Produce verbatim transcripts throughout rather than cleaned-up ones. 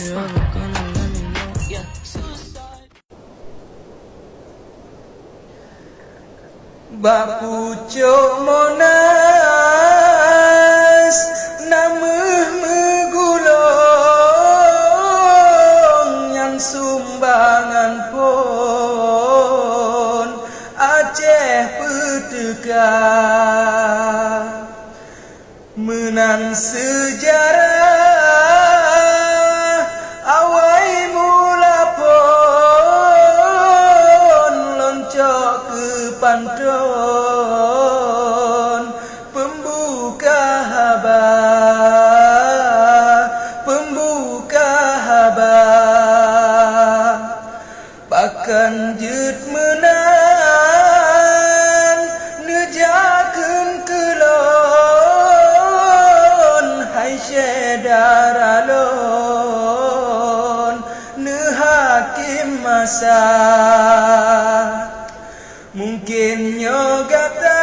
Bak pucôk Monas na meuh meugulong nyang sumbangan phon Aceh peuteuka. Meunan seujarah awai mula phon lôn cok keu panton peumbuka haba, peumbuka haba. Pakon jeuet meunan neujak kheun keu lôn, hai syedara lôn, neuhakém masa. Mungken nyoe gata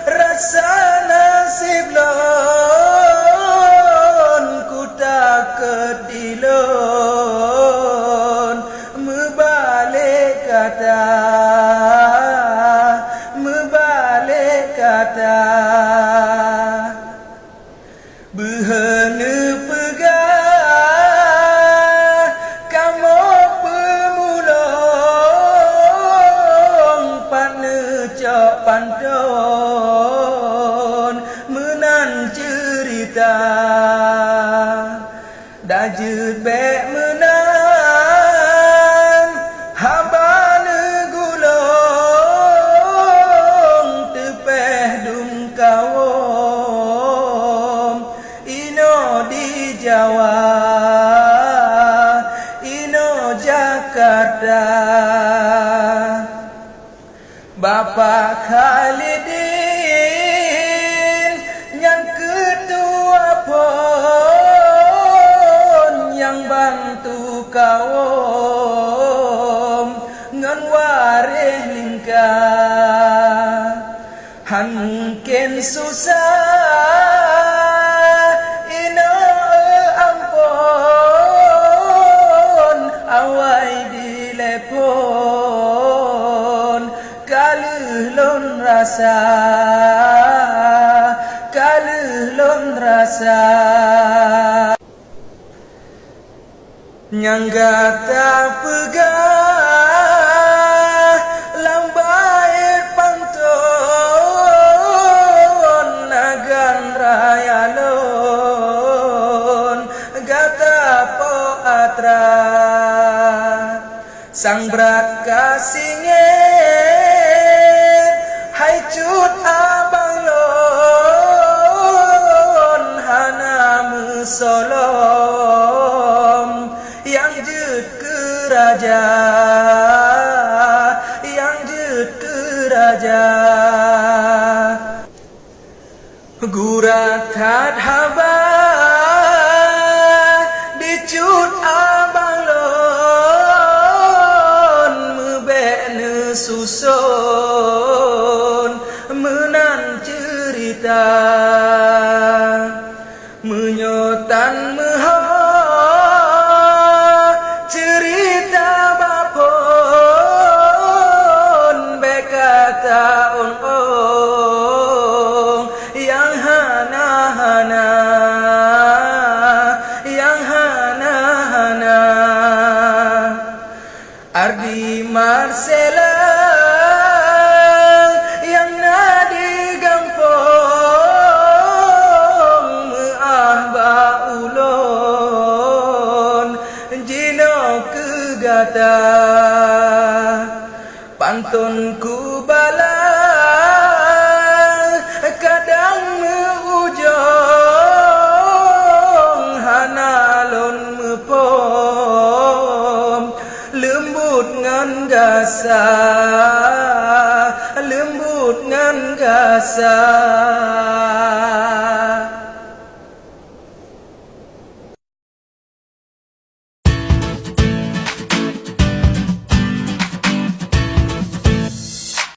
rasa naseb lôn, kutakot dilôn meubalek kata, meubalek kata. Beuhe neupeugah kamoe peumulông, pat neucok panton meunan ceurita. Dan jeuet bék meunan haba neugulông, teupéh dum kawôm inoe di Jawa, inoe Jakarta. Bapak Khalidin nyan keutua phon nyang bantu kawôm ngon waréh lingka. Han mungken susah inoe ampôn, awai dilée phon ka lheueh lôn rasa, ka lheueh lôn rasa. Nyang gata peugah lam bait panton, agan raya lôn gata po atra. Sang brat ka singét, hai cut abang lôn hana meusolom, nyang jeuet keu raja, nyang jeuet keu raja. Gura that haba di cut abang lôn, meubék neususon meunan ceurita. Meunyoe tan meuho ceurita bak phon, bék gata ôn-ôn nyang hana-hana, nyang hana-hana. Ardi Marcella nyang na di gampông, meu'ah bak ulôn jinoe keu gata. Panton kubalah kadang meu-ujông, hana lôn muphom. Leumbot ngon gasa, leumbot ngon gasa.